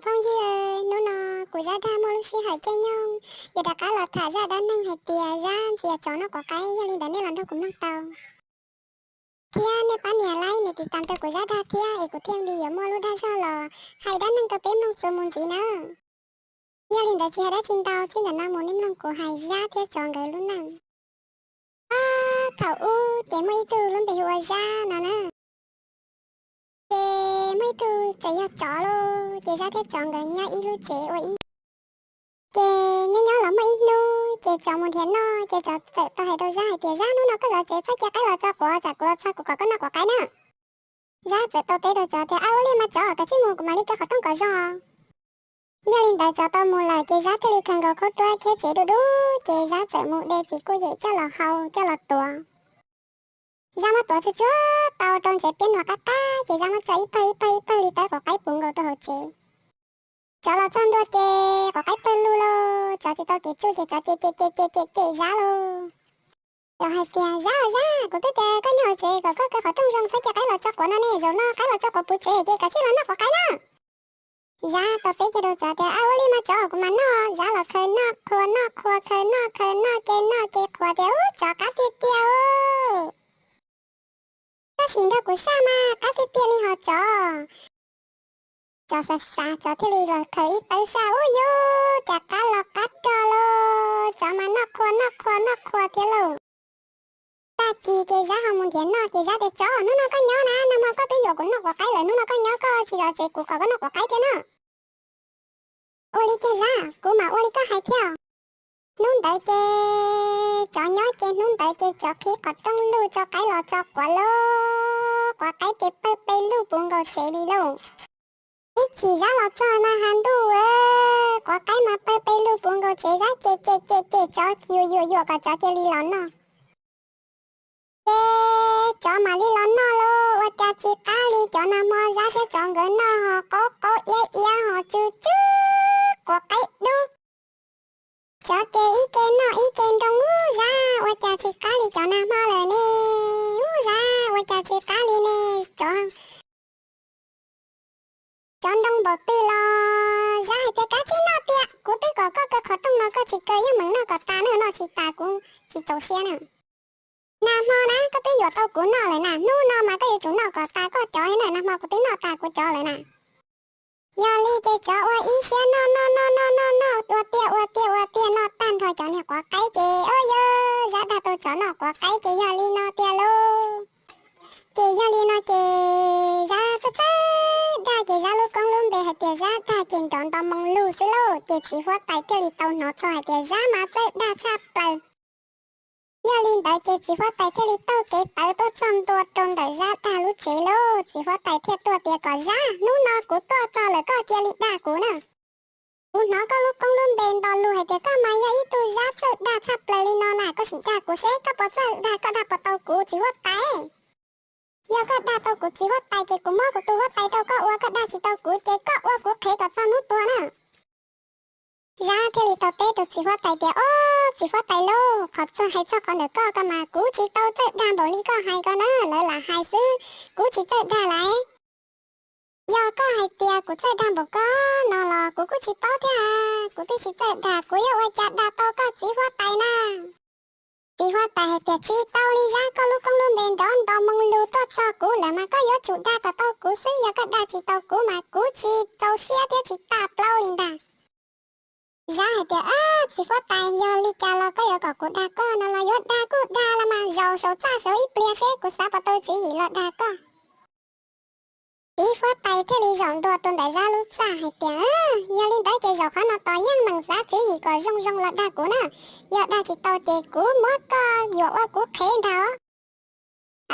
Phooj ywg, hnub no kuv Zab Dag muaj lub sij hawm caij nyoog, yuav rov qab los tham zaj dab neeg hais tias Zab ntxias tsov noj quav qaib, yog li ntawd nej los nrog kuv mloog tau. Thiab nej pab nias like nias tiv tas rau kuv Zab Dag thiab es kuv thiaj li yuav muaj lub dag zog los hais dab neeg rau peb mloog txuas mus ntxiv nawb. Yog li ntawd tsis hais dab tsi ntau, txij ntawm no mus nej mloog kuv hais Zab thiab tsov nkawd lub neej. Thaum ub ces muaj ib tug lub npe hu ua Zab no na. Ces muaj ib tug tseem yog tsov lauj, ces Zab thiab tsov nkawd nyob ib lub tsev ua ib. Ces nyob nyob los muaj ib hnub ces tsov mus nrhiav noj, ces tsov txawm tau hais rau Zab hais tias, Zab, hnub no koj zov tsev txhob cia qaib los tso quav, tsam kuv los txog kuv kom koj noj quav qaib na. Zab txawm tau teb rau tsov tias, Ab, ua li mas tsov, koj cia li mus, kuv mam li kaw qhov rooj kom zoo. Yog li ntawd tsov tau mus lawm, ces Zab thiaj li khaws nkaus khaub ruab khiab tsev dub dub, ces Zab txawm mus de txiv kuj yem coj los hau coj los tuav. Zab muab tuav tsuag tsuag tau rau ntsev piab nuav qab qab, ces Zab muab tso ib pawg ib pawg ib pawg li tawb quav qaib puv nkaus rau hauv tsev. Tsov los txog ntua ces quav qaib pawg lug lauj, tsov tsis tau kev tsuj ces tsov cem cem cem cem cem Zab lauj. Tsov hais tias, Zab, Zab, kuv twb tias koj nyob hauv tsev kom koj kaw qhov rooj zoo, txhob cia qaib los tso quav no ne, zaum no qaib los tso quav puv tsev ces koj cia li los noj quav qaib na. Zab tau teb kiag rau tsov tias, Ab, ua li mas tsov, kuv mam noj. Zab los khaws noj qhua noj qhua, khaws noj khaws noj, ke noj ke qhuav tias, Ub, tsov qab tiag tiag. Koj sim nrog kuv saj mas, qab tiag tiag li hos tsov. Tsov xav xav, tsov thiaj li los khaws ib tawb saj, ub, yus cas qab los qab rog lauj, tsov mas noj qhua noj qhua noj qhua thiab lauj. Tag kis ces Zab ho mus nrhiav noj, ces Zab tias, Tsov, hnub no koj nyob na, nag hmo koj twb yuam kuv noj quav qaib lawm, hnub no koj nyob, koj tsis zov tsev kuv kom koj noj quav qaib thiab na. Ua li kiag Zab, kuv mam ua li koj hais thiab. Hnub ntawd ces tsov nyob ces hnub ntawd ces tsov qhib qhov rooj lug tso qaib los tso quav lauj, quav qaib ces pawg pes lug puv nkaus tsev li lauj. Ib chim Zab los txog mas has ntuj, quav qaib mas pawg pes lug puv nkaus tsev, Zab cem cem cem cem tsov, yuam yuam yuam kom tsov cia li los noj. Ces tsov mam li los noj lauj, ua cas tsis qab li cov nag hmo Zab thiab tsov nkawd noj ho qaub qaub iab iab ho tsw tsw quav qaib dub. Tsov ces ib ke noj ib ke nroo, ub, Zab, ua cas tsis qab li cov nag hmo lawm ne, ub, Zab, ua cas tsis qab li ne, tsov. Tsov ntoo npaum twg los Zab hais tias, Kav tsij noj tiag, kuv twb kom koj kaw qhov rooj no koj tsis kaw, yeej meem noj kom tas na, noj tsis tas kuv tsis txaus siab na. Nag hmo na koj twb yuam tau kuv noj lawm na, hnub no mas koj yuav tsum noj kom tas koj cov na, nag hmo kuv twb noj tas kuv cov lawm na. Yog li ces tsov ua ib siab noj noj noj noj noj noj ua tiag ua tiag ua tiag noj tag nrho cov niag quav qaib ces, o, yog Zab dag tau tsov noj quav qaib ces yog li no tiag lauj. Ces yog li no ces Zab txawj txawj dag ces Zab lub koob lub npe hais tias Zab dag ces nrov nto moo lug xwb lauj. Ces txiv huab tais thiaj li tau hnov txog hais tias Zab mas txawj dag tshaj plaws. Yog li ntawd ces txiv huab tais thiaj li taug kev tawv tuaj txog ntua rau ntawm Zab dag lub tsev lauj. Txiv huab tais thiaj tuaj tias kom Zab, hnub no kuv tuaj txog lawm koj cia li dag kuv na. Kuv hnov koj lub koob lub npe nto lug hais tias koj mas yog ib tug Zab txawj dag tshaj plaws li no na, koj sim dag kuv seb koj puas txawj dag, koj dag puas tau kuv txiv huab tais. Yog koj dag tau kuv txiv huab tais ces kuv muab kuv tus huab tais rau koj ua, koj dag tsis tau kuv ces koj ua kuv qhev kom txog hnub tuag na. Zab thiaj li tau teb rau txiv huab tais tias, Ob, txiv huab tais lauj, qhov txog hais txog qhov ntawm koj ko mas kuv tsis tau txawj dag npaum li koj hais ko na, lawv lam hais xwb, kuv tsis txawj dag lauj. Yog koj hais tias kuv txawj dag npaum koj no los kuv kuj tsis paub thiab, kuv twb tsis txawj dag, kuv yuav ua cas dag tau koj txiv huab tais na? Txiv huab tais hais tias, Tsis tau li Zab, koj lub koob lub npe nrov nto moo lug tuaj txog kuv lawm mas koj yuav tsum dag kom tau kuv xwb, yog koj dag tsis tau kuv mas kuv tsis txaus siab thiab tsis tas plaub li ntag. Zab hais tias, Txiv huab tais, yog li cas los koj yuav kom kuv dag koj no los yuav dag kuj dag los mas, zaum saum txaj saud ib pliag seb kuv xav puas tau tswv yim los dag koj. Txiv huab tais thiaj li zaum ntua rau ntawm Zab lub txaj hais tias, Yog li ntawd ces zaum qhov no tos yeej meem xav tswv yim kom zoo zoo los dag kuv na, yog dag tsis tau ces kuv muab koj yuam ua kuv qhev ntag.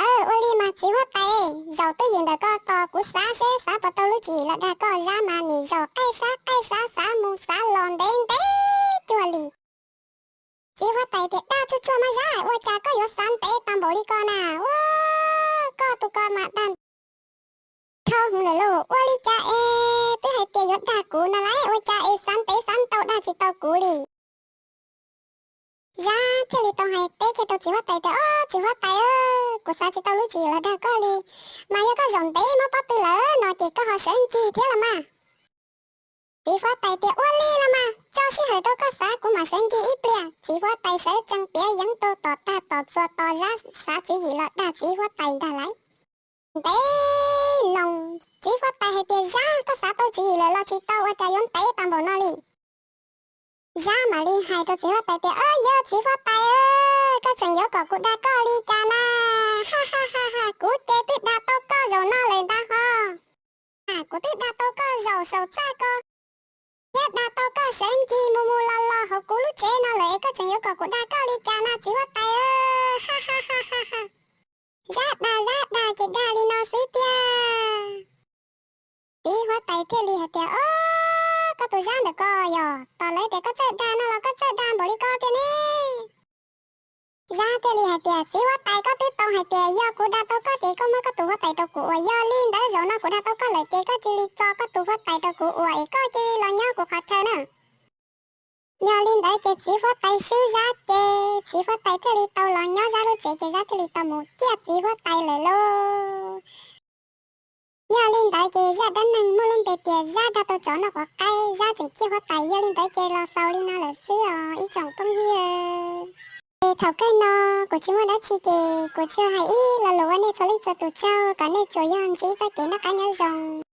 Aw, ua li mas txiv huab tais, zaum twj ywm ntawm koj tos kuv xav seb xav puas tau lub tswv yim los dag koj. Zab mas nim zaum qaij sab qaij sab, xav mus xav los ntev ntev cuag li. Txiv huab tais tias, Dag tsuag tsuag mas Zab, ua cas koj yuav xav ntev tau npaum li ko na? Ua, koj tus ko mas dag dhau hwv lawm lauj, ua li cas es twb hais tias yuav dag kuv no lauj, ua cas es xav ntev xav ntau dag tsis tau kuv li? Zab thiaj li tau hais teb kiag rau txiv huab tais tias, Ob, txiv huab tais, kuv xav tsis tau lub tswv yim los dag koj li, mas yog koj zaum ntev mob pob tw lawm no ces koj ho sawv ncig thiab los mas. Txiv huab tais tias, Ua li los mas, tso sij hawm rau koj xav, kuv mam sawv ncig ib pliag. Txiv huab tais sawv tsees piav yeeb rau tom tag tom txuas tos Zab xav tswv yim los dag txiv huab tais ntag lauj. Ntev loo, txiv huab tais hais tias, Zab, koj xav tau tswv yim lawm los tsis tau, ua cas yuav ntev tag npaum no li? Zab mam li hais rau txiv huab tais tias, Yog txiv huab tais, koj tseem yuav kom kuv dag koj li cas na? Ha ha ha ha, kuv ces twb dag tau koj zaum no lawm ntag ho. Kuv twb dag tau koj zaum saum txaj ko, thiab dag tau koj sawv ncig mus mus los los hauv kuv lub tsev no lawm es koj tseem yuav kom kuv dag koj li cas na txiv huab tais? Ha ha ha ha ha. Zab dag Zab dag ces dag li no xwb tiag. Txiv huab tais thiaj li hais tias, Ob, koj tus Zab ntawm ko yog, tos lawv tias koj txawj dag no los koj txawj dag npaum li ko tiag ne. Zab thiaj li hais tias, Txiv huab tais, koj twb tau hais tias yog kuv dag tau koj ces koj muab koj tus huab tais rau kuv ua. Yog li ntawd zaum no kuv dag tau koj lawm ces koj cia li txo koj tus huab tais rau kuv ua es koj cia li los nyob kuv qhov chaw na. Yog li ntawd ces txiv huab tais swb Zab ces txiv huab tais thiaj li tau los nyob Zab lub tsev ces Zab thiaj li tau mus ciaj txiv huab tais lawm lauj. Yog li ntawd ces zaj dab neeg muaj lub npe tias Zab dag tau tsov noj quav qaib, Zab tseem ciaj huab tais. Yog li ntawd ces los xaus li no lawm xwb os ib tsoom phooj ywg. Es thaum kawg no kuv tsis muaj dab tsi ces kuv tsuas hais ib lo lus ua nej txhua leej txhua tus tsaug kom nej tsuas yog ntsib txoj kev noj qab nyob zoo.